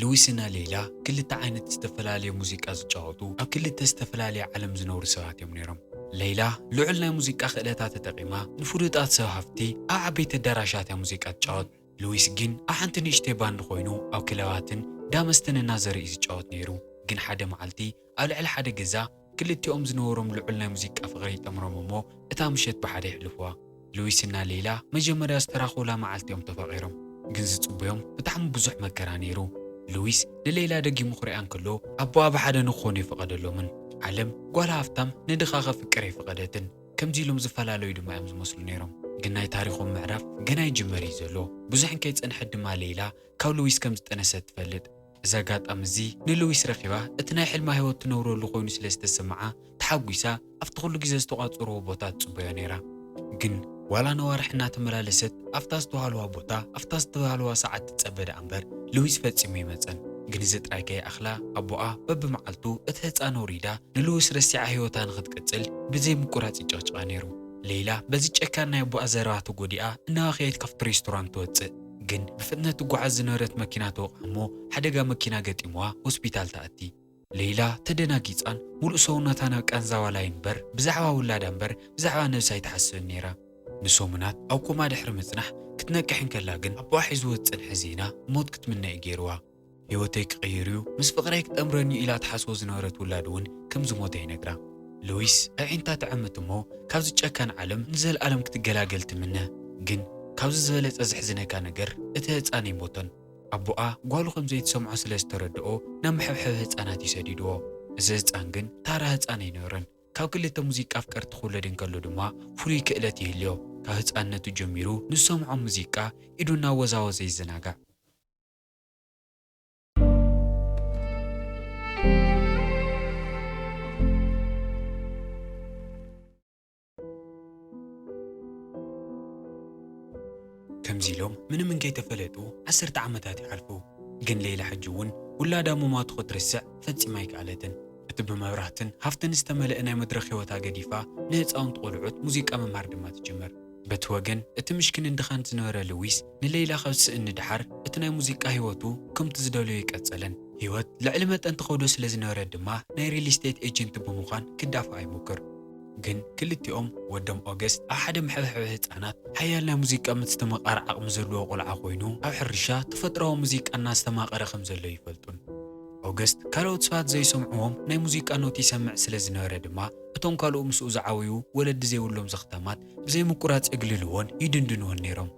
ሉዊስና ሌይላ ክልተ ዓይነት ዝተፈላለየ ሙዚቃ ዝጫወቱ፣ ኣብ ክልተ ዝተፈላለየ ዓለም ዝነብሩ ሰባት እዮም ነይሮም። ሌይላ ልዑል ናይ ሙዚቃ ክእለታ ተጠቒማ ንፍሉጣት ሰብ ሃፍቲ ኣብ ዓበይቲ ኣዳራሻት እያ ሙዚቃ ትጫወት። ሉዊስ ግን ኣብ ሓንቲ ንእሽተይ ባንድ ኮይኑ ኣብ ክለባትን ዳመስተን እናዘረ እዩ ዝጫወት ነይሩ። ግን ሓደ መዓልቲ ኣብ ልዕሊ ሓደ ገዛ ክልቲኦም ዝነበሮም ልዑል ናይ ሙዚቃ ፍቕሪ ይጠምሮም እሞ እታ ምሸት ብሓደ የሕልፉዋ። ሉዊስና ሌይላ መጀመርያ ዝተራኸቡላ መዓልቲ እዮም ተፋቒሮም። ግን ዝጽበዮም ብጣዕሚ ብዙሕ መከራ ነይሩ። ሉዊስ ንሌይላ ደጊሙ ክሪኣ እንከሎ ኣቦኣ ብሓደ ንክኾኑ ኣይፈቐደሎምን። ዓለም ጓል ሃፍታም ንድኻ ከፍቅር ኣይፈቐደትን። ከምዚ ኢሎም ዝፈላለዩ ድማ እዮም ዝመስሉ ነይሮም። ግን ናይ ታሪኾም ምዕራፍ ገና ይጅመር እዩ ዘሎ። ብዙሕ እንከይጸንሐት ድማ ሌይላ ካብ ሉዊስ ከም ዝጠነሰት ትፈልጥ። እዚ ኣጋጣሚ እዚ ንሉዊስ ረኺባ እቲ ናይ ሕልማ ህይወት ትነብረሉ ኮይኑ ስለ ዝተሰምዓ ተሓጒሳ ኣብቲ ኩሉ ግዜ ዝተቋጸርዎ ቦታ ትጽበዮ ነይራ። ግን ዋላ ነዋርሕ እናተመላለሰት ኣብታ ዝተባህልዋ ቦታ ኣብታ ዝተባህልዋ ሰዓት ትጸበ ደኣ እምበር ሉዊስ ፈጺሙ ኣይመጸን። ግን እዚ ጥራይ ከይኣኽላ ኣቦኣ በብመዓልቱ እቲ ህጻን ኣውሪዳ ንሉዊስ ረሲዓ ህይወታ ንኽትቅጽል ብዘይ ምቁራጽ ይጨቕጭቓ ነይሩ። ሌይላ በዚ ጨካን ናይ ኣቦኣ ዘረባ ተጎዲኣ እናበኸየት ካብቲ ሬስቶራንት ትወጽእ። ግን ብፍጥነት ትጓዓዝ ዝነበረት መኪና ትወቕዓ እሞ ሓደጋ መኪና ገጢምዋ ሆስፒታል ትኣቲ። ሌይላ ተደናጊጻን ሙሉእ ሰውነታ ናብ ቃንዛ ዋላ ይንበር ብዛዕባ ውላዳ እምበር ብዛዕባ ነብሳ ኣይትሓስብን ነይራ። ንሰሙናት ኣብ ኮማ ድሕሪ ምጽናሕ ክትነቅሕ እንከላ ግን ኣቦኣ ሒዝዎ ዝጸንሐ ዜና ሞት ክትምነ እዩ ገይርዋ። ህይወተይ ክቕይር እዩ፣ ምስ ፍቕረይ ክጠምረኒ እዩ ኢላ ትሓስቦ ዝነበረት ውላድ እውን ከም ዝሞተ ይነግራ። ሉዊስ ኣዒንታ ትዕምት እሞ ካብዚ ጨካን ዓለም ንዘለኣለም ክትገላገል ትምነ። ግን ካብዚ ዝበለጸ ዘሕዝነካ ነገር እቲ ህጻን ኣይሞተን። ኣቦኣ ጓሉ ከም ዘይትሰምዖ ስለ ዝተረድኦ ናብ መሐብሐቢ ህጻናት እዩ ሰዲድዎ። እዚ ህጻን ግን ታራ ህጻን ኣይነበረን። ካብ ክልተ ሙዚቃ ኣፍቀርቲ ክውለድ እንከሎ ድማ ፍሉይ ክእለት ይህልዮ። ካብ ህጻንነቱ ጀሚሩ ንዝሰምዖ ሙዚቃ ኢዱ እናወዛወዘ ይዘናጋዕ። ከምዚ ኢሎም ምንም እንከይተፈለጡ ዓሰርተ ዓመታት ይሓልፉ። ግን ሌይላ ሕጂ እውን ውላዳ ምሟቱ ክትርስዕ ፈጺማ ኣይከኣለትን። እቲ ብመብራህትን ሃፍትን ዝተመልአ ናይ መድረኽ ህይወታ ገዲፋ ንህጻውንቲ ቆልዑት ሙዚቃ ምምሃር ድማ ትጅምር። በቲ ወገን እቲ ምሽክንን ድኻን ዝነበረ ሉዊስ ንሌይላ ካብ ስእኒ ድሓር እቲ ናይ ሙዚቃ ህይወቱ ከምቲ ዝደለዮ ኣይቀጸለን። ህይወት ልዕሊ መጠን ትኸብዶ ስለ ዝነበረት ድማ ናይ ሪል ስቴት ኤጀንት ብምዃን ክዳፋ ኣይሞክር። ግን ክልቲኦም ወዶም ኦገስት ኣብ ሓደ መሐብሐቢ ህጻናት ሓያል ናይ ሙዚቃ ምስትምቓር ዓቕሚ ዘለዎ ቆልዓ ኮይኑ ኣብ ሕርሻ ተፈጥሮኣዊ ሙዚቃ እናስተማቐረ ከም ዘሎ ይፈልጡን። ኦገስት ካልኦት ሰባት ዘይሰምዕዎም ናይ ሙዚቃ ኖት ይሰምዕ ስለ ዝነበረ ድማ እቶም ካልኡ ምስኡ ዝዓበዩ ወለዲ ዘይብሎም ዘኽታማት ብዘይምቁራጽ የግልልዎን ይድንድንዎን ነይሮም።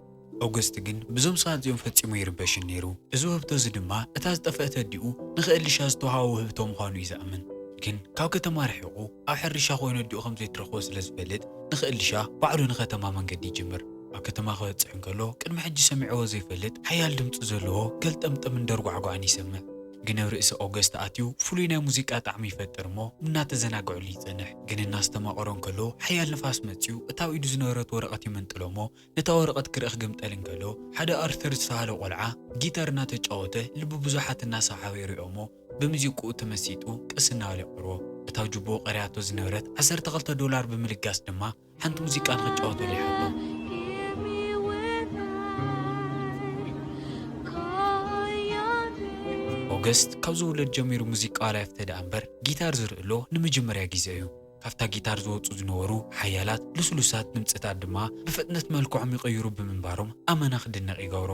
ኦገስት ግን ብዞም ሰባት እዚኦም ፈጺሙ ይርበሽን ነይሩ። እዚ ውህብቶ እዚ ድማ እታ ዝጠፍአት ኣዲኡ ንኽእልሻ ዝተዋህቦ ውህብቶ ምዃኑ እዩ ዝኣምን። ግን ካብ ከተማ ርሒቑ ኣብ ሕርሻ ኮይኑ ኣዲኡ ከም ዘይትረኽቦ ስለ ዝፈልጥ ንኽእልሻ ባዕሉ ንከተማ መንገዲ ይጅምር። ኣብ ከተማ ክበጽሕ እንከሎ ቅድሚ ሕጂ ሰሚዕዎ ዘይፈልጥ ሓያል ድምጺ ዘለዎ ገልጠምጠምን ደርጓዕጓዕን ይሰምዕ። ግን ኣብ ርእሲ ኦገስት ኣትዩ ፍሉይ ናይ ሙዚቃ ጣዕሚ ይፈጥር እሞ እናተዘናግዐሉ ይጸንሕ። ግን እናስተማቐሮ እንከሎ ሓያል ንፋስ መጺኡ እታ ኣብ ኢዱ ዝነበረት ወረቐት ይምንጥሎ እሞ ነታ ወረቐት ክርኢ ክግምጠል እንከሎ ሓደ ኣርተር ዝተባህለ ቆልዓ ጊታር እናተጫወተ ልቢ ብዙሓት እናሰሓበ ይሪኦ እሞ ብሙዚቃኡ ተመሲጡ ቀስ እናበለ የቕርቦ። እታ ጅቡኡ ቀሪያቶ ዝነበረት ዓሰርተ ክልተ ዶላር ብምልጋስ ድማ ሓንቲ ሙዚቃ ንኽጫወተሉ ይሓቶ። ኦገስት ካብ ዝውለድ ጀሚሩ ሙዚቃ ዋላ ይፍተ ደኣ እምበር ጊታር ዝርኢ ኣሎ ንምጅመርያ ግዜ እዩ። ካብታ ጊታር ዝወጹ ዝነበሩ ሓያላት ልስሉሳት ድምጽታት ድማ ብፍጥነት መልክዖም ይቕይሩ ብምንባሮም ኣመና ክድነቕ ይገብሮ።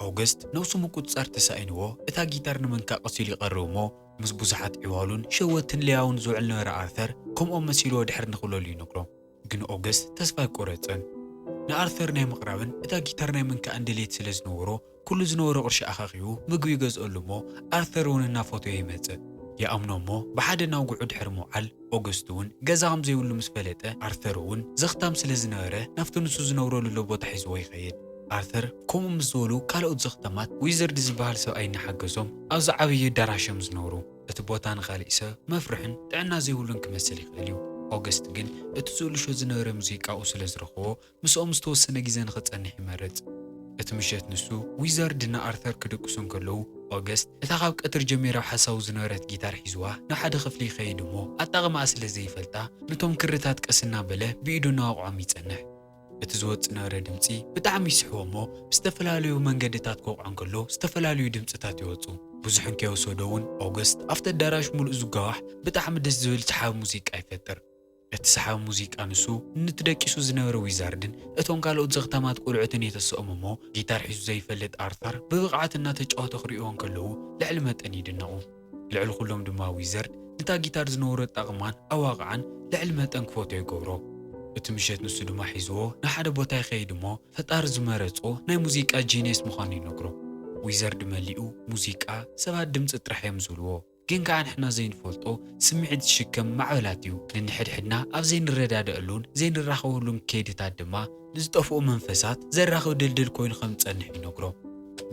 ኦገስት ነብሱ ምቁጽጻር ተሳኢንዎ እታ ጊታር ንምንካእ ቀስ ኢሉ ይቐርብ እሞ ምስ ብዙሓት ዕዋሉን ሸወትን ለያውን ዝውዕል ነበረ ኣርተር ከምኦም መሲልዎ ድሕር ንኽብለሉ ይነግሮ። ግን ኦገስት ተስፋ ኣይቆረጸን። ንኣርተር ናይ ምቕራብን እታ ጊታር ናይ ምንካእን ድሌት ስለ ዝነበሮ ኩሉ ዝነበሮ ቅርሺ ኣኻኺቡ ምግቢ ይገዝኦሉ እሞ ኣርተር እውን እናፈተዮ ይመጽእ። ይኣምኖ እሞ ብሓደ እናውግዑ ድሕሪ ምውዓል ኦገስት እውን ገዛ ከም ዘይብሉ ምስ ፈለጠ ኣርተር እውን ዘኽታም ስለ ዝነበረ ናብቲ ንሱ ዝነብረሉ ኣሎ ቦታ ሒዝዎ ይኸይድ። ኣርተር ከምኡ ምስ ዝበሉ ካልኦት ዘኽታማት ዊዘርድ ዝበሃል ሰብኣይ እናሓገዞም ኣብ ዝዓበየ ኣዳራሽ እዮም ዝነብሩ። እቲ ቦታ ንኻሊእ ሰብ መፍርሕን ጥዕና ዘይብሉን ክመስል ይኽእል እዩ። ኦገስት ግን እቲ ዝእልሾ ዝነበረ ሙዚቃኡ ስለ ዝረኽቦ ምስኦም ዝተወሰነ ግዜ ንኽጸንሕ ይመርጽ። እቲ ምሸት ንሱ ዊዛርድ እና ኣርተር ክድቅሱ እንከለዉ ኦገስት እታ ካብ ቀትር ጀሚራ ሓሳቡ ዝነበረት ጊታር ሒዝዋ ናብ ሓደ ክፍሊ ይኸይድ እሞ ኣጣቕማኣ ስለ ዘይፈልጣ ነቶም ክርታት ቀስ እናበለ ብኢዱ እናወቕዖም ይጸንሕ። እቲ ዝወጽእ ነበረ ድምጺ ብጣዕሚ ይስሕቦ እሞ ብዝተፈላለዩ መንገድታት ክወቕዖ እንከሎ ዝተፈላለዩ ድምጽታት ይወጹ። ብዙሕ እንከይወሰዶ እውን ኦገስት ኣብቲ ኣዳራሽ ሙሉእ ዝጋዋሕ ብጣዕሚ ደስ ዝብል ሰሓቢ ሙዚቃ ይፈጥር። እቲ ሰሓቢ ሙዚቃ ንሱ፣ ነቲ ደቂሱ ዝነበረ ዊዛርድን እቶም ካልኦት ዘኽታማት ቆልዑትን የተስኦም እሞ ጊታር ሒዙ ዘይፈልጥ ኣርታር ብብቕዓት እናተጫወተ ክርእይዎ እንከለዉ ልዕሊ መጠን ይድነቑ። ልዕሊ ኩሎም ድማ ዊዘርድ ነታ ጊታር ዝነበሮ ኣጣቕማን ኣዋቕዓን ልዕሊ መጠን ክፈትዮ ይገብሮ። እቲ ምሸት ንሱ ድማ ሒዝዎ ንሓደ ቦታ ይኸይድ እሞ ፈጣሪ ዝመረጾ ናይ ሙዚቃ ጂንየስ ምዃኑ ይነግሮ። ዊዘርድ መሊኡ ሙዚቃ ሰባት ድምጺ ጥራሕ እዮም ዝብልዎ፣ ግን ከኣ ንሕና ዘይንፈልጦ ስምዒት ዝሽከም ማዕበላት እዩ። ነንሕድሕድና ኣብ ዘይንረዳደኣሉን ዘይንራኸበሉን ከይድታት ድማ ንዝጠፍኡ መንፈሳት ዘራኽብ ድልድል ኮይኑ ከም ዝጸንሕ ይነግሮ።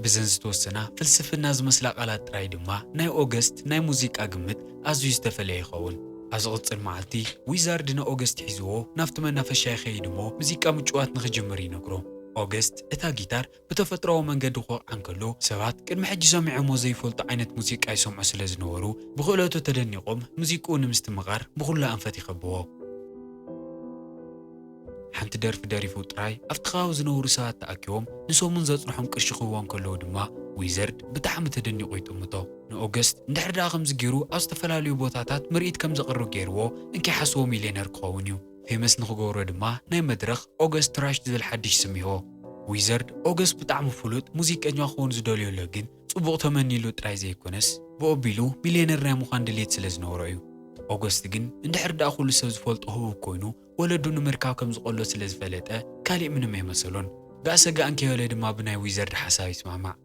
ብዘን ዝተወሰና ፍልስፍና ዝመስላ ቃላት ጥራይ ድማ ናይ ኦገስት ናይ ሙዚቃ ግምት ኣዝዩ ዝተፈለየ ይኸውን። ኣብ ዝቕጽል መዓልቲ ዊዛርድ ንኦገስት ሒዝዎ ናብቲ መናፈሻ ይኸይድ እሞ ሙዚቃ ምጭዋት ንኽጅምር ይነግሮ። ኦገስት እታ ጊታር ብተፈጥሮኣዊ መንገዲ ክወቕዓ እንከሎ ሰባት ቅድሚ ሕጂ ሰሚዖሞ ዘይፈልጡ ዓይነት ሙዚቃ ይሰምዑ ስለ ዝነበሩ ብኽእለቱ ተደኒቖም ሙዚቅኡ ንምስትምቓር ብኹሉ ኣንፈት ይኸብዎ። ሓንቲ ደርፊ ደሪፉ ጥራይ ኣብቲ ከባቢ ዝነብሩ ሰባት ተኣኪቦም ንሰሙን ዘጽንሖም ቅርሺ ክህቦ እንከለዉ ድማ ዊዘርድ ብጣዕሚ ተደኒቑ ይጥምቶ። ንኦገስት እንድሕር ደኣ ከምዚ ገይሩ ኣብ ዝተፈላለዩ ቦታታት ምርኢት ከም ዘቕርብ ገይርዎ እንከይሓስቦ ሚልዮነር ክኸውን እዩ። ፌመስ ንኽገብሮ ድማ ናይ መድረኽ ኦገስት ትራሽ ዝብል ሓድሽ ስም ይህቦ። ዊዘርድ ኦገስት ብጣዕሚ ፍሉጥ ሙዚቀኛ ክኸውን ዝደልዮ ኣሎ፣ ግን ጽቡቕ ተመኒሉ ጥራይ ዘይኮነስ ብኦቢሉ ሚልዮነር ናይ ምዃን ድሌት ስለ ዝነበሮ እዩ። ኦገስት ግን እንድሕር ደኣ ኩሉ ሰብ ዝፈልጦ ህቡብ ኮይኑ ወለዱ ንምርካብ ከም ዝቐሎ ስለ ዝፈለጠ ካሊእ ምንም ኣይመሰሎን። ጋእ ሰጋእ እንከይበለ ድማ ብናይ ዊዘርድ ሓሳብ ይስማማዕ።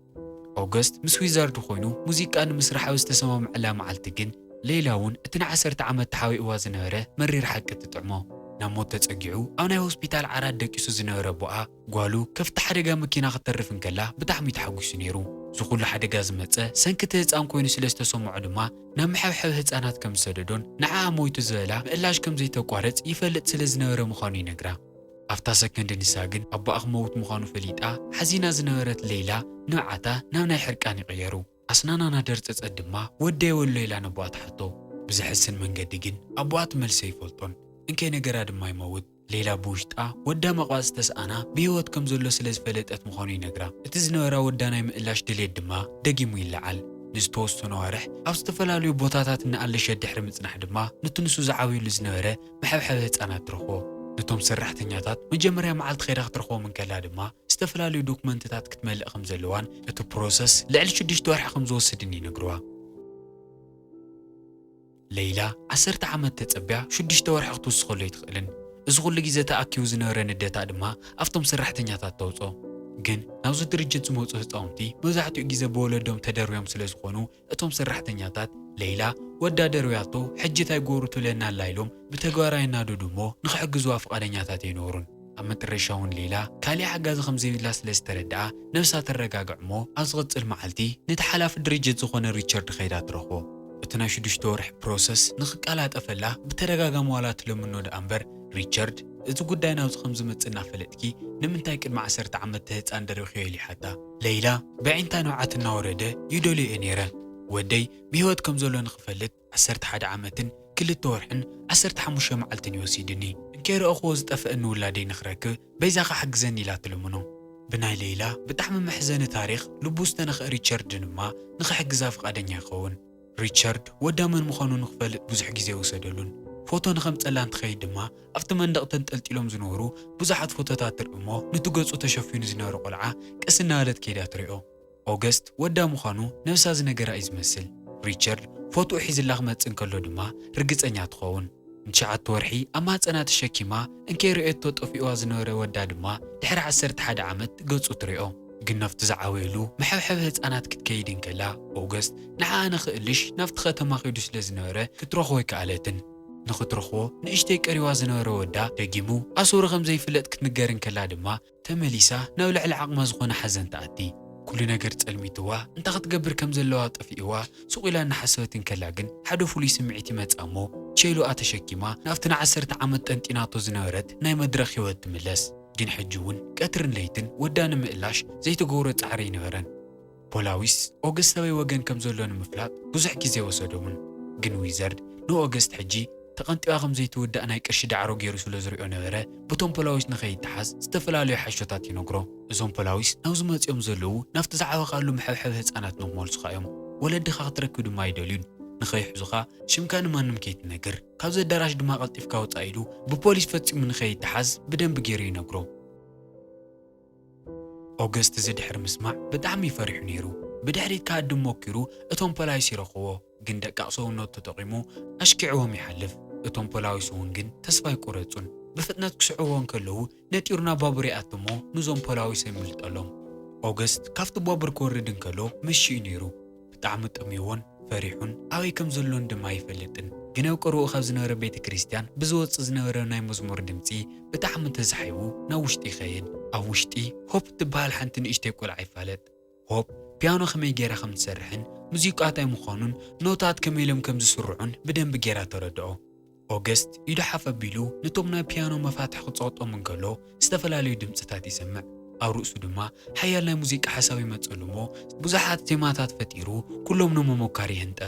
ኦገስት ምስ ዊዛርድ ኮይኑ ሙዚቃ ንምስራሕ ኣብ ዝተሰማምዐላ መዓልቲ ግን ሌላ እውን እቲ ንዓሰርተ ዓመት ተሓቢእዋ ዝነበረ መሪር ሓቂ ትጥዕሞ። ናብ ሞት ተጸጊዑ ኣብ ናይ ሆስፒታል ዓራት ደቂሱ ዝነበረ ኣቦኣ ጓሉ ከፍቲ ሓደጋ መኪና ክትተርፍ እንከላ ብጣዕሚ ተሓጒሱ ነይሩ። እዚ ኩሉ ሓደጋ ዝመጸ ሰንኪ እቲ ህጻን ኮይኑ ስለ ዝተሰምዖ ድማ ናብ መሐብሐቢ ህጻናት ከም ዝሰደዶን ንዓኣ ሞይቱ ዝበላ ምእላሽ ከም ዘይተቋርጽ ይፈልጥ ስለ ዝነበረ ምዃኑ ይነግራ። ኣብታ ሰከንድ ንሳ ግን ኣቦኣ ክመውት ምዃኑ ፈሊጣ ሓዚና ዝነበረት ሌላ ንብዓታ ናብ ናይ ሕርቃን ይቕየሩ። ኣስናና እናደርጸጸት ድማ ወደይ ወሎ ኢላ ነቦኣ ትሓቶ። ብዘሕስን መንገዲ ግን ኣቦኣ እቲ መልሲ ኣይፈልጦን። እንከይ ነገራ ድማ ይመውት። ሌላ ብውሽጣ ወዳ መቕባጽ ተስኣና ብህይወት ከም ዘሎ ስለ ዝፈለጠት ምዃኑ ይነግራ። እቲ ዝነበራ ወዳ ናይ ምእላሽ ድሌት ድማ ደጊሙ ይለዓል። ንዝተወሰኑ ኣዋርሕ ኣብ ዝተፈላለዩ ቦታታት እናኣለሸት ድሕሪ ምጽናሕ ድማ ነቲ ንሱ ዝዓብየሉ ዝነበረ መሐብሐቢ ህጻናት ትረኽቦ። ነቶም ሰራሕተኛታት መጀመርያ መዓልቲ ከይዳ ክትረኽቦም እንከላ ድማ ዝተፈላለዩ ዶክመንትታት ክትመልእ ከም ዘለዋን እቲ ፕሮሰስ ልዕሊ ሽዱሽተ ወርሒ ከም ዝወስድን ይነግርዋ። ሌይላ ዓሰርተ ዓመት ተጸብያ ሽዱሽተ ወርሒ ክትውስኸሉ ኣይትኽእልን። እዚ ኩሉ ግዜ ተኣኪቡ ዝነበረ ንደታ ድማ ኣብቶም ሰራሕተኛታት ተውጾ። ግን ናብዚ ድርጅት ዝመጹ ህጻውንቲ መብዛሕትኡ ግዜ ብወለዶም ተደርብዮም ስለ ዝኾኑ እቶም ሰራሕተኛታት ሌይላ ወዳ ደርብያቶ ሕጂ እንታይ ገብሩ ትብለና ኣላ ኢሎም ብተግባር ኣይናደዱ እሞ ንኽሕግዝዋ ፍቓደኛታት ኣይነበሩን። ኣብ መጠረሻ እውን ሌላ ካሊእ ሓጋዚ ከም ዘይብላ ስለ ዝተረድኣ ነብሳ ተረጋግዕ እሞ ኣብ ዝቕጽል መዓልቲ ነቲ ሓላፊ ድርጅት ዝኾነ ሪቸርድ ከይዳ ትረኽቦ። እቲ ናይ ሽዱሽተ ወርሒ ፕሮሰስ ንኽቀላጠፈላ ብተደጋጋሚ ዋላ ትለምኖ ደኣ እምበር ሪቸርድ እቲ ጉዳይ ናብዚ ከም ዝመጽእ እናፈለጥኪ ንምንታይ ቅድሚ ዓሰርተ ዓመት እቲ ህጻን ደርብኽዮ ኢሉ ይሓታ። ሌይላ ብዒንታ ንብዓት እናወረደ ይደልዮ እየ ነይረ። ወደይ ብህይወት ከም ዘሎ ንኽፈልጥ ዓሰርተ ሓደ ዓመትን ክልተ ወርሕን ዓሰርተ ሓሙሽተ መዓልትን እዩ ወሲድኒ። እንከይረእኽዎ ዝጠፍአኒ ውላደይ ንኽረክብ በይዛኻ ሓግዘኒ ኢላ ትልምኖ። ብናይ ሌይላ ብጣዕሚ መሕዘኒ ታሪኽ ልቡ ዝተነኽአ ሪቸርድ ድማ ንኽሕግዛ ፍቓደኛ ይኸውን። ሪቸርድ ወዳ መን ምዃኑ ንኽፈልጥ ብዙሕ ግዜ ኣይወሰደሉን። ፎቶ ንኸምጸላ እንትኸይድ ድማ ኣብቲ መንደቕ ተንጠልጢሎም ዝነበሩ ብዙሓት ፎቶታት ትርኢ እሞ ነቲ ገጹ ተሸፊኑ ዝነበረ ቆልዓ ቀስ እናበለት ከይዳ ትሪኦ። ኦገስት ወዳ ምዃኑ ነብሳ ዝነገራ እዩ ዝመስል። ሪቸርድ ፎቶኡ ሒዝላ ክመጽእ እንከሎ ድማ ርግጸኛ ትኸውን። ንትሽዓተ ወርሒ ኣብ ማህጸና ተሸኪማ እንከይረኣየቶ ጠፊእዋ ዝነበረ ወዳ ድማ ድሕሪ ዓሰርተ ሓደ ዓመት ገጹ ትሪኦ። ግን ናብቲ ዝዓበየሉ መሐብሐቢ ህጻናት ክትከይድ እንከላ ኦገስት ንዓኣ ንኽእልሽ ናብቲ ከተማ ከይዱ ስለ ዝነበረ ክትረኽቦ ኣይከኣለትን። ንኽትረኽቦ ንእሽተይ ቀሪዋ ዝነበረ ወዳ ደጊሙ ኣሰሩ ከም ዘይፍለጥ ክትንገር እንከላ ድማ ተመሊሳ ናብ ልዕሊ ዓቕማ ዝኾነ ሓዘን ትኣቲ። ኩሉ ነገር ጸልሚትዋ፣ እንታይ ክትገብር ከም ዘለዋ ጠፊእዋ፣ ሱቕ ኢላ እናሓሰበት እንከላ ግን ሓደ ፍሉይ ስምዒት ይመጻ እሞ ቼሉኣ ተሸኪማ ናብቲ ንዓሰርተ ዓመት ጠንጢናቶ ዝነበረት ናይ መድረኽ ህይወት ትምለስ። ግን ሕጂ እውን ቀትርን ለይትን ወዳ ንምእላሽ ዘይተገብሮ ጻዕሪ ኣይነበረን። ፖላዊስ ኦገስት ኣበይ ወገን ከም ዘሎ ንምፍላጥ ብዙሕ ግዜ ወሰዶምን። ግን ዊዘርድ ንኦገስት ሕጂ ተቐንጢባ ከም ዘይትውዳእ ናይ ቅርሺ ዳዕሮ ገይሩ ስለ ዝሪኦ ነበረ፣ ብቶም ፖላዊስ ንኸይተሓዝ ዝተፈላለዩ ሓሾታት ይነግሮ። እዞም ፖላዊስ ናብዚ መጺኦም ዘለዉ ናብቲ ዝዓበኻሉ መሐብሐቢ ህጻናት ንኽመልሱኻ እዮም። ወለድኻ ክትረክብ ድማ ኣይደልዩን። ንኸይሕዙኻ ሽምካ ንማንም ከይትነግር፣ ካብዚ ኣዳራሽ ድማ ቀልጢፍካ ውጻእ ኢሉ ብፖሊስ ፈጺሙ ንኸይተሓዝ ብደንቢ ገይሩ ይነግሮ። ኦገስት እዚ ድሕሪ ምስማዕ ብጣዕሚ እዩ ፈሪሑ ነይሩ። ብድሕሪት ክሃድም ሞኪሩ እቶም ፖላይስ ይረኽብዎ፣ ግን ደቃቕ ሰውነቱ ተጠቒሙ ኣሽኪዕዎም ይሓልፍ። እቶም ፖላዊስ እውን ግን ተስፋ ኣይቆረጹን። ብፍጥነት ክስዕብዎ እንከለዉ ነጢሩ ናብ ባቡር ይኣቱ እሞ ንዞም ፖላዊስ የምልጠሎም። ኦገስት ካብቲ ባቡር ክወርድ እንከሎ መሺኡ ነይሩ። ብጣዕሚ ጠምይዎን ፈሪሑን ኣበይ ከም ዘሎን ድማ ኣይፈልጥን። ግን ኣብ ቀረብኡ ካብ ዝነበረ ቤተ ክርስቲያን ብዝወጽእ ዝነበረ ናይ መዝሙር ድምጺ ብጣዕሚ ተዛሒቡ ናብ ውሽጢ ይኸይድ። ኣብ ውሽጢ ሆፕ ትበሃል ሓንቲ ንእሽተይ ቆልዓ ይፋለጥ። ሆፕ ፒያኖ ከመይ ጌራ ከም ትሰርሕን ሙዚቃ እንታይ ምዃኑን ኖታት ከመይ ኢሎም ከም ዝስርዑን ብደንቢ ጌራ ተረድኦ። ኦገስት ኢዱ ሓፍ ኣቢሉ ነቶም ናይ ፒያኖ መፋትሕ ክጸቕጦም እንከሎ ዝተፈላለዩ ድምጽታት ይሰምዕ። ኣብ ርእሱ ድማ ሓያል ናይ ሙዚቃ ሓሳብ ይመጸሉ እሞ ብዙሓት ዜማታት ፈጢሩ ኩሎም ንምምኳር ይህንጠ።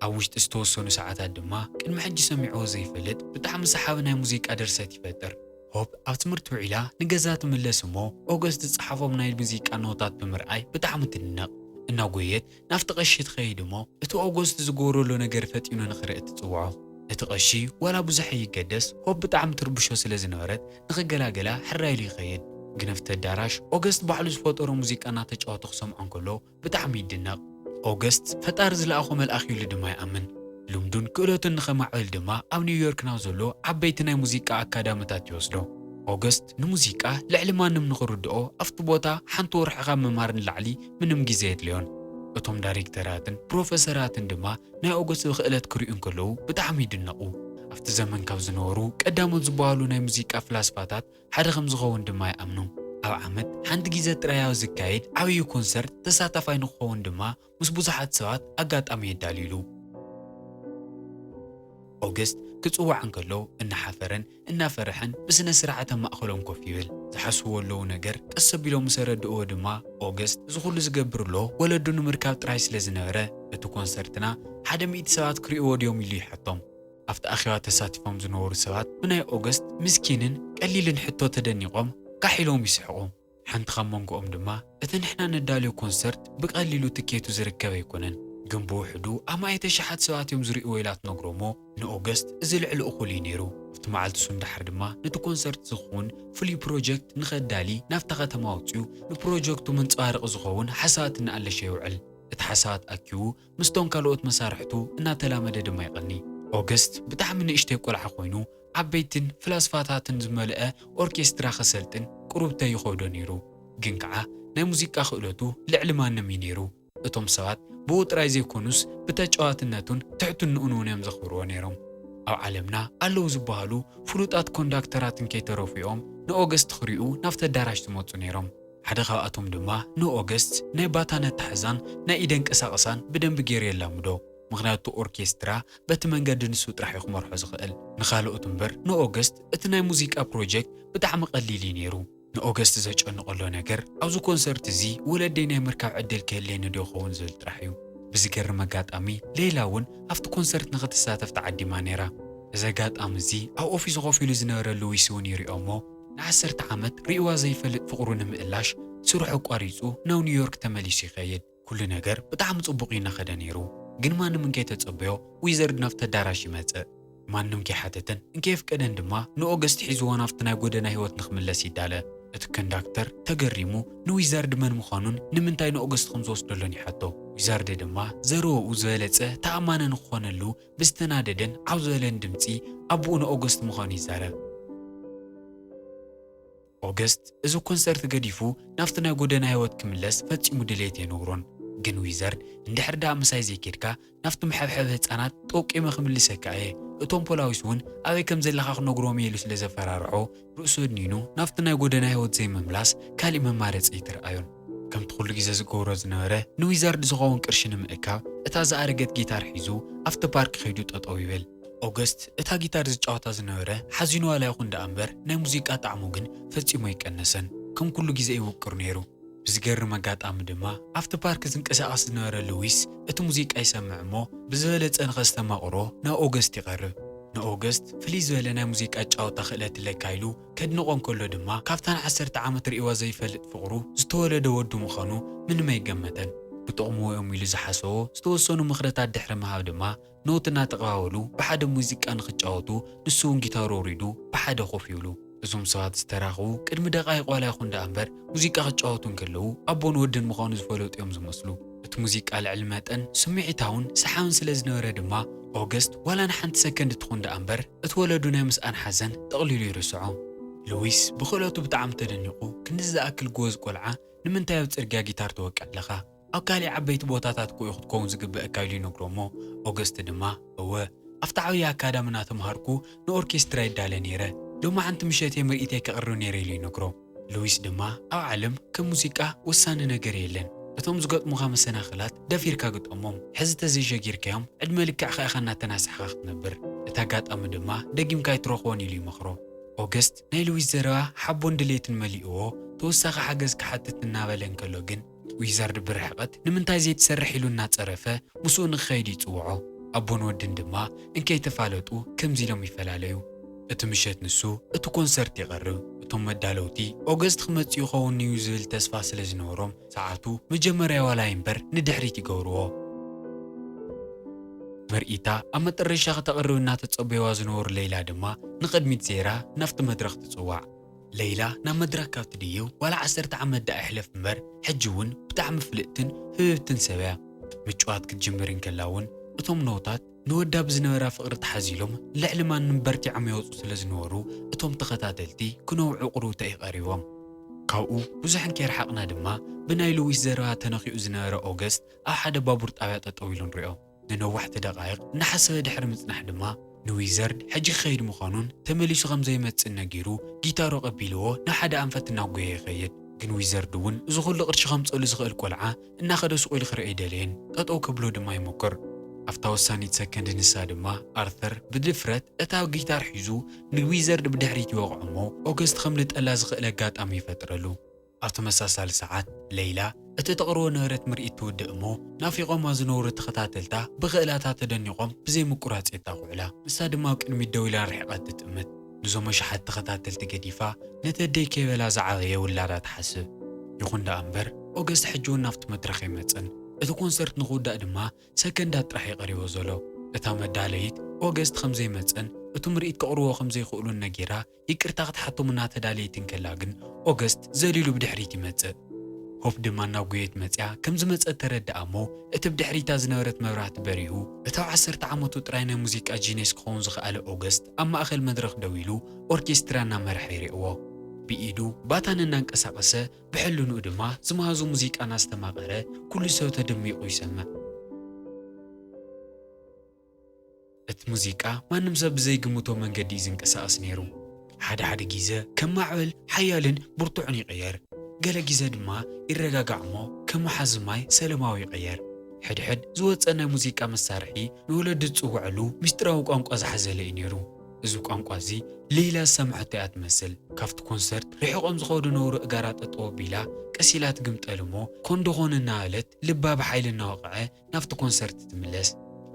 ኣብ ውሽጢ ዝተወሰኑ ሰዓታት ድማ ቅድሚ ሕጂ ሰሚዕዎ ዘይፈልጥ ብጣዕሚ ሰሓቢ ናይ ሙዚቃ ድርሰት ይፈጥር። ሆፕ ኣብ ትምህርቲ ውዒላ ንገዛ ትምለስ እሞ ኦገስት ዝጸሓፎም ናይ ሙዚቃ ኖታት ብምርኣይ ብጣዕሚ ትድነቕ። እናጎየት ናብቲ ቀሺ ትኸይድ እሞ እቲ ኦገስት ዝገብሮ ዘሎ ነገር ፈጢኑ ንኽርኢ ትጽውዖ። እቲ ቀሺ ዋላ ብዙሕ ይገደስ ሆፕ ብጣዕሚ ትርብሾ ስለ ዝነበረት ንኽገላገላ ሕራይ ኢሉ ይኸይድ። ግን ኣብቲ ኣዳራሽ ኦገስት ባዕሉ ዝፈጠሮ ሙዚቃ እናተጫወተ ክሰምዖ እንከሎ ብጣዕሚ ይድነቕ። ኦገስት ፈጣሪ ዝለኣኾ መልኣኽ ኢሉ ድማ ይኣምን። ልምዱን ክእለቱን ንኸማዕብል ድማ ኣብ ኒውዮርክ ናብ ዘሎ ዓበይቲ ናይ ሙዚቃ ኣካዳምታት ይወስዶ። ኦገስት ንሙዚቃ ልዕሊ ማንም ንኽርድኦ ኣብቲ ቦታ ሓንቲ ወርሒ ካብ ምምሃር ንላዕሊ ምንም ግዜ የድልዮን። እቶም ዳይሬክተራትን ፕሮፈሰራትን ድማ ናይ ኦገስት ብኽእለት ክርእዩ እንከለዉ ብጣዕሚ ይድነቑ። ኣብቲ ዘመን ካብ ዝነበሩ ቀዳሞት ዝበሃሉ ናይ ሙዚቃ ፍላስፋታት ሓደ ከም ዝኸውን ድማ ይኣምኑ። ኣብ ዓመት ሓንቲ ግዜ ጥራይ ኣብ ዝካየድ ዓብዪ ኮንሰርት ተሳታፋይ ንክኸውን ድማ ምስ ብዙሓት ሰባት ኣጋጣሚ የዳልዩሉ። ኦገስት ክጽዋዕ እንከሎ እናሓፈረን እናፈርሐን ብስነ ስርዓት ኣብ ማእከሎም ኮፍ ይብል። ዝሓስብዎ ኣለዉ ነገር ቀስ ኣቢሎም ምስ ኣረድእዎ ድማ ኦገስት እዚ ኩሉ ዝገብር ኣሎ ወለዱ ንምርካብ ጥራይ ስለ ዝነበረ እቲ ኮንሰርትና ሓደ ሚእቲ ሰባት ክርእይዎ ድዮም ኢሉ ይሓቶም። ኣብቲ ኣኼባ ተሳቲፎም ዝነበሩ ሰባት ብናይ ኦገስት ምስኪንን ቀሊልን ሕቶ ተደኒቖም ካሕ ኢሎም ይስሕቑ። ሓንቲ ካብ መንጎኦም ድማ እቲ ንሕና ነዳልዮ ኮንሰርት ብቐሊሉ ትኬቱ ዝርከብ ኣይኮነን፣ ግን ብውሕዱ ኣማኢት ኣሽሓት ሰባት እዮም ዝርእይዎ ኢላ ትነግሮ እሞ ንኦገስት እዚ ልዕሊ እኹል እዩ ነይሩ። ኣብቲ መዓልቲ ሱን ደሓር ድማ ነቲ ኮንሰርት ዝኸውን ፍሉይ ፕሮጀክት ንኸዳሊ ናብታ ከተማ ኣውጺኡ ንፕሮጀክቱ መንጸባረቒ ዝኸውን ሓሳባት እናኣለሸ ይውዕል። እቲ ሓሳባት ኣኪቡ ምስቶም ካልኦት መሳርሕቱ እናተላመደ ድማ ይቐኒ። ኦገስት ብጣዕሚ ንእሽተይ ቆልዓ ኮይኑ ዓበይትን ፍላስፋታትን ዝመልአ ኦርኬስትራ ከሰልጥን ቁሩብ ተይኸብዶ ነይሩ። ግን ከዓ ናይ ሙዚቃ ክእለቱ ልዕሊ ማንም እዩ ነይሩ። እቶም ሰባት ብኡ ጥራይ ዘይኮኑስ ብተጫዋትነቱን ትሕትንኡን እውን እዮም ዘኽብርዎ ነይሮም። ኣብ ዓለምና ኣለዉ ዝበሃሉ ፍሉጣት ኮንዳክተራትን ከይተረፉ እዮም ንኦገስት ክሪኡ ናብቲ ኣዳራሽ ዝመጹ ነይሮም። ሓደ ካብኣቶም ድማ ንኦገስት ናይ ባታ ነታሕዛን ናይ ኢደን ቀሳቕሳን ብደንቢ ገይሩ የላምዶ። ምኽንያቱ ኦርኬስትራ በቲ መንገዲ ንሱ ጥራሕ እዩ ክመርሖ ዝኽእል። ንኻልኦት እምበር ንኦገስት እቲ ናይ ሙዚቃ ፕሮጀክት ብጣዕሚ ቀሊል እዩ ነይሩ። ንኦገስት ዘጨንቐሎ ነገር ኣብዚ ኮንሰርት እዚ ወለደይ ናይ ምርካብ ዕድል ክህልየኒ ዶ ይኸውን ዝብል ጥራሕ እዩ። ብዝገርም ኣጋጣሚ ሌላ እውን ኣብቲ ኮንሰርት ንኽትሳተፍ ተዓዲማ ነይራ። እዚ ኣጋጣሚ እዚ ኣብ ኦፊሱ ኮፍ ኢሉ ዝነበረ ሉዊስ እውን ይሪኦ እሞ ንዓሰርተ ዓመት ርእይዋ ዘይፈልጥ ፍቕሩ ንምእላሽ ስርሑ ኣቋሪጹ ናብ ኒውዮርክ ተመሊሱ ይኸይድ። ኩሉ ነገር ብጣዕሚ ጽቡቕ እዩ እናኸደ ነይሩ። ግን ማንም እንከይተጸበዮ ዊዘርድ ናብቲ ኣዳራሽ ይመጽእ። ማንም ከይሓተተን እንከየፍቀደን ድማ ንኦገስት ሒዝዎ ናብቲ ናይ ጎደና ህይወት ንኽምለስ ይዳለ። እቲ ኮንዳክተር ተገሪሙ ንዊዛርድ መን ምዃኑን ንምንታይ ንኦገስት ከም ዝወስደሉን ይሓቶ። ዊዛርድ ድማ ዘረባኡ ዝበለጸ ተኣማኒ ንክኾነሉ ብዝተናደደን ዓው ዝበለን ድምጺ ኣቦኡ ንኦገስት ምዃኑ ይዛረብ። ኦገስት እዚ ኮንሰርት ገዲፉ ናብቲ ናይ ጎደና ህይወት ክምለስ ፈጺሙ ድሌት ኣይነግሮን። ግን ዊዛርድ እንድሕር ደኣ ምሳይ ዘይኬድካ ናብቲ መሐብሐቢ ህጻናት ጠውቂመ ክምልሰካ እየ። እቶም ፖላዊስ እውን ኣበይ ከም ዘለኻ ክነግሮም እየ ኢሉ ስለ ዘፈራርሖ ርእሱ ኣድኒኑ ናብቲ ናይ ጎደና ህይወት ዘይምምላስ ካሊእ መማረጺ ኣይተርኣዮን። ከምቲ ኩሉ ግዜ ዝገብሮ ዝነበረ ንዊዛርድ ዝኸውን ቅርሺ ንምእካብ እታ ዝኣረገት ጊታር ሒዙ ኣብቲ ፓርክ ከይዱ ጠጠው ይብል። ኦገስት እታ ጊታር ዝጫወታ ዝነበረ ሓዚኑ ዋላ ይኹን ደኣ እምበር ናይ ሙዚቃ ጣዕሙ ግን ፈጺሙ ኣይቀነሰን። ከም ኩሉ ግዜ ይውቅር ነይሩ። ብዝገርም ኣጋጣሚ ድማ ኣብቲ ፓርክ ዝንቀሳቐስ ዝነበረ ሉዊስ እቲ ሙዚቃ ይሰምዕ እሞ ብዝበለጸ ንኸስተማቕሮ ናብ ኦገስት ይቐርብ። ንኦገስት ፍልይ ዝበለ ናይ ሙዚቃ ኣጫወታ ክእለት ኣለካ ኢሉ ከድንቖ እንከሎ ድማ፣ ካብታ ንዓሰርተ ዓመት ርእይዋ ዘይፈልጥ ፍቕሩ ዝተወለደ ወዱ ምዃኑ ምንም ኣይገመተን። ብጥቕሙ እዮም ኢሉ ዝሓሰቦ ዝተወሰኑ ምኽርታት ድሕሪ ምሃብ ድማ፣ ኖት እናተቐባበሉ ብሓደ ሙዚቃ ንኽጫወቱ፣ ንሱ እውን ጊታሩ ኣውሪዱ ብሓደ ኮፍ ይብሉ። እዞም ሰባት ዝተራኸቡ ቅድሚ ደቓይቕ ዋላ ይኹን ደኣ እምበር፣ ሙዚቃ ክጫወቱ እንከለዉ ኣቦን ወድን ምዃኑ ዝፈለጡ እዮም ዝመስሉ። እቲ ሙዚቃ ልዕሊ መጠን ስምዒታውን ሰሓብን ስለ ዝነበረ ድማ፣ ኦገስት ዋላ ንሓንቲ ሰከንድ ትኹን ደኣ እምበር፣ እቲ ወለዱ ናይ ምስኣን ሓዘን ጠቕሊሉ ይርስዖ። ሉዊስ ብኽእለቱ ብጣዕሚ ተደኒቑ፣ ክንድዚ ዝኣክል ጎበዝ ቆልዓ ንምንታይ ኣብ ጽርግያ ጊታር ትወቅዕ ኣለኻ? ኣብ ካሊእ ዓበይቲ ቦታታት እኮ እዩ ክትከውን ዝግበአካ ኢሉ ይነግሮ እሞ፣ ኦገስት ድማ፣ እወ፣ ኣብቲ ዓብዪ ኣካዳሚ እናተምሃርኩ ንኦርኬስትራ ይዳለ ነይረ። ሎማዓንቲ ምሸት እየ ምርኢተይ ከቕርብ ነይረ ኢሉ ይነግሮ። ሉዊስ ድማ፣ ኣብ ዓለም ከም ሙዚቃ ወሳኒ ነገር የለን። እቶም ዝገጥሙኻ መሰናኽላት ደፊርካ ግጠሞም። ሕዚ ተዘይሸጊርካዮም፣ ዕድመ ልክዕኻ ኢኻ እናተናሳሕኻ ክትነብር። እቲ ኣጋጣሚ ድማ ደጊምካ ኣይትረኽቦን ኢሉ ይመኽሮ። ኦገስት ናይ ሉዊስ ዘረባ ሓቦን ድሌትን መሊእዎ፣ ተወሳኺ ሓገዝ ክሓትት እናበለ እንከሎ ግን፣ ዊዘርድ ብርሕቐት፣ "ንምንታይ ዘይትሰርሕ?" ኢሉ እናጸረፈ ምስኡ ንክኸይድ ይጽውዖ። ኣቦን ወድን ድማ እንከይተፋለጡ ከምዚ ኢሎም ይፈላለዩ። እቲ ምሸት ንሱ እቲ ኮንሰርት ይቐርብ። እቶም መዳለውቲ ኦገስት ክመጽእ ይኸውን እዩ ዝብል ተስፋ ስለ ዝነበሮም፣ ሰዓቱ መጀመርያ ዋላ እምበር ንድሕሪት ይገብርዎ። ምርኢታ ኣብ መጠረሻ ከተቕርብ እናተጸበይዋ ዝነበሩ ሌይላ ድማ ንቕድሚት ዜራ ናብቲ መድረኽ ትጽዋዕ። ሌይላ ናብ መድረኽ ካብ ትድይብ ዋላ ዓሰርተ ዓመት ደኣ ይሕለፍ እምበር፣ ሕጂ እውን ብጣዕሚ ፍልጥትን ህብብትን ሰብ እያ። ምጭዋት ክትጅምር እንከላ እውን እቶም ኖታት ንወዳ ብዝነበራ ፍቕሪ ተሓዚሎም ልዕሊ ማንም በርቲዖም ይወጹ ስለ ዝነበሩ፣ እቶም ተኸታተልቲ ክነውዑ ቁሩብታ እዩ ቀሪቦም። ካብኡ ብዙሕ እንከይረሓቕና ድማ ብናይ ሉዊስ ዘረባ ተነኺኡ ዝነበረ ኦገስት ኣብ ሓደ ባቡር ጣብያ ጠጠው ኢሉ ንሪኦ። ንነዋሕቲ ደቓይቕ እናሓሰበ ድሕሪ ምጽናሕ ድማ ንዊዘርድ ሕጂ ክኸይድ ምዃኑን ተመሊሱ ከም ዘይመጽእን ነጊሩ ጊታሩ ኣቐቢልዎ ናብ ሓደ ኣንፈት እናጎየ ይኸይድ። ግን ዊዘርድ እውን እዚ ኩሉ ቅርሺ ከምጸሉ ዝኽእል ቆልዓ እናኸደ ሱቕ ኢሉ ክርኢ ኣይደለየን። ጠጠው ከብሎ ድማ ይሞክር። ኣብታ ወሳኒት ሰከንድ ንሳ ድማ ኣርተር ብድፍረት እታ ጊታር ሒዙ ንዊዘርድ ብድሕሪት ይወቕዖ እሞ ኦገስት ከም ልጠላ ዝኽእል ኣጋጣሚ ይፈጥረሉ። ኣብ ተመሳሳሊ ሰዓት ሌይላ እቲ ተቕርቦ ነበረት ምርኢት ትውድእ እሞ ናፊቖማ ዝነበሩ ተኸታተልታ ብኽእላታ ተደኒቖም ብዘይ ምቁራጽ የጣቕዑላ። ንሳ ድማ ኣብ ቅድሚት ደው ኢላ ርሒቓ ትጥምት። ንዞም ኣሽሓት ተኸታተልቲ ገዲፋ ነቲ ኣደይ ከይበላ ዝዓበየ ውላዳ ትሓስብ። ይኹን ደኣ እምበር ኦገስት ሕጂ እውን ናብቲ መድረኽ ኣይመጽእን። እቲ ኮንሰርት ንኽውዳእ ድማ ሰከንዳት ጥራሕ እዩ ቀሪቦ ዘሎ። እታ መዳለይት ኦገስት ከም ዘይመጽእን እቲ ምርኢት ከቕርቦ ከም ዘይኽእሉን ነጊራ ይቅርታ ክትሓቶም እናተዳለየት እንከላ ግን ኦገስት ዘሊሉ ብድሕሪት ይመጽእ። ሆፕ ድማ እናጎየት መጽያ ከም ዝመጸት ተረድኣ እሞ እቲ ብድሕሪታ ዝነበረት መብራህቲ በሪሁ እታ ኣብ ዓሰርተ ዓመቱ ጥራይ ናይ ሙዚቃ ጂኔስ ክኸውን ዝኸኣለ ኦገስት ኣብ ማእከል መድረኽ ደው ኢሉ ኦርኬስትራ እናመርሐ ይርእዎ። ብኢዱ ባታን እናንቀሳቐሰ ብሕልንኡ ድማ ዝመሃዞ ሙዚቃ እናስተማቐረ ኩሉ ሰብ ተደሚቑ ይሰምዕ። እቲ ሙዚቃ ማንም ሰብ ብዘይግምቶ መንገዲ እዩ ዝንቀሳቐስ ነይሩ። ሓደ ሓደ ግዜ ከም ማዕበል ሓያልን ብርቱዕን ይቕየር። ገለ ግዜ ድማ ይረጋጋዕ እሞ ከም ወሓዚ ማይ ሰለማዊ ይቕየር። ሕድሕድ ዝወጸ ናይ ሙዚቃ መሳርሒ ንወለዲ ዝጽውዐሉ ምስጢራዊ ቋንቋ ዝሓዘለ እዩ ነይሩ። እዚ ቋንቋ እዚ ሌይላ ዝሰምዐቶ እያ ትመስል። ካብቲ ኮንሰርት ርሒቖም ዝኸዱ ነበሩ እጋራ ጠጠው ኣቢላ ቀስ ኢላ ትግምጠል እሞ ኮንዶ ኮን እናበለት ልባ ብሓይሊ እናወቕዐ ናብቲ ኮንሰርት ትምለስ።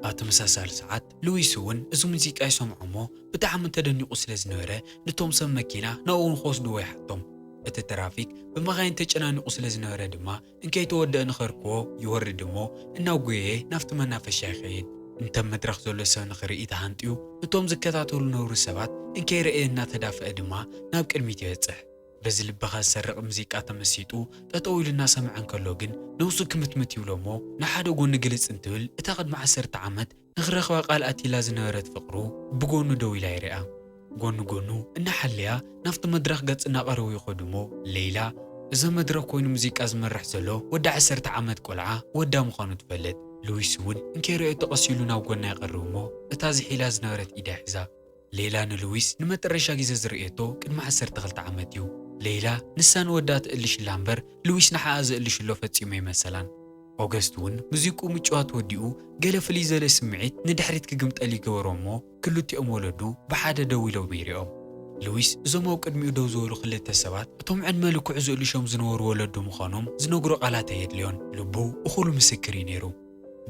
ኣብ ተመሳሳሊ ሰዓት ሉዊስ እውን እዚ ሙዚቃ ይሰምዖ እሞ ብጣዕሚ ተደኒቑ ስለ ዝነበረ ነቶም ሰብ መኪና ናብኡ ንክወስድዎ ይሓቶም። እቲ ትራፊክ ብመኻይን ተጨናኒቑ ስለ ዝነበረ ድማ እንከይተወደአ ንኸርክቦ ይወርድ እሞ እናጎየየ ናብቲ መናፈሻ ይኸይድ። እንተ መድረኽ ዘሎ ሰብ ንኽርኢ ተሃንጥዩ እቶም ዝከታተሉ ነበሩ ሰባት እንከይረኣየ እናተዳፍአ ድማ ናብ ቅድሚት ይበጽሕ። በዚ ልብኻ ዝሰርቕ ሙዚቃ ተመሲጡ ጠጠው ኢሉ እናሰምዐ እንከሎ ግን ነብሱ ክምትምት ይብሎ እሞ ንሓደ ጎኒ ግልጽ እንትብል እታ ቅድሚ ዓሰርተ ዓመት ንኽረኽባ ቃል ኣትይላ ዝነበረት ፍቕሩ ብጎኑ ደው ኢላ ይርኣ። ጎኒ ጎኑ እናሓለያ ናብቲ መድረኽ ገጽ እናቐረቡ ይኸዱ እሞ ሌይላ እዞ መድረኽ ኮይኑ ሙዚቃ ዝመርሕ ዘሎ ወዲ ዓሰርተ ዓመት ቆልዓ ወዳ ምዃኑ ትፈልጥ። ሉዊስ እውን እንከይረኣየቶ ቀስ ኢሉ ናብ ጎና ይቐርብ እሞ እታ ዝሒላ ዝነበረት ኢዳ ሒዛ። ሌላ ንሉዊስ ንመጠረሻ ግዜ ዝርእየቶ ቅድሚ ዓሰርተ ክልተ ዓመት እዩ። ሌላ ንሳ ንወዳ ትእልሽላ እምበር ሉዊስ ንዓኣ ዝእልሽሎ ፈጺሙ ኣይመሰላን። ኦገስት እውን ሙዚቅኡ ምጭዋት ወዲኡ ገለ ፍልይ ዝበለ ስምዒት ንድሕሪት ክግምጠል ይገበሮ እሞ ክልቲኦም ወለዱ ብሓደ ደው ኢሎም ይሪኦም። ሉዊስ እዞም ኣብ ቅድሚኡ ደው ዝበሉ ክልተ ሰባት እቶም ዕድመ ልክዑ ዝእልሾም ዝነበሩ ወለዱ ምዃኖም ዝነግሮ ቃላት ኣየድልዮን። ልቡ እኹል ምስክር እዩ ነይሩ።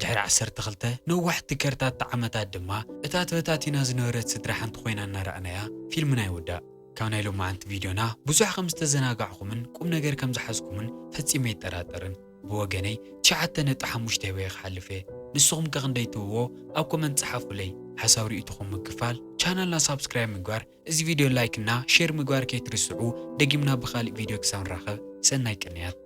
ድሕሪ ዓሰርተ ክልተ ነዋሕቲ ከርታታ ዓመታት ድማ እታ ተበታቲና ዝነበረት ስድራ ሓንቲ ኮይና እናረኣናያ ፊልምና ይውዳእ። ካብ ናይ ሎማዓንቲ ቪድዮና ብዙሕ ከም ዝተዘናጋዕኹምን ቁም ነገር ከም ዝሓዝኩምን ፈጺመ ኣይጠራጠርን። ብወገነይ ትሽዓተ ነጥቢ ሓሙሽተ ሂበ ክሓልፍ እየ። ንስኹም ከ ክንደይ ትህብዎ? ኣብ ኮመንት ጸሓፉለይ። ሓሳብ ርእይቶኹም ምክፋል፣ ቻናልና ሳብስክራይብ ምግባር፣ እዚ ቪድዮ ላይክ እና ሼር ምግባር ከይትርስዑ። ደጊምና ብኻሊእ ቪድዮ ክሳብ ንራኸብ ሰናይ ቅንያት።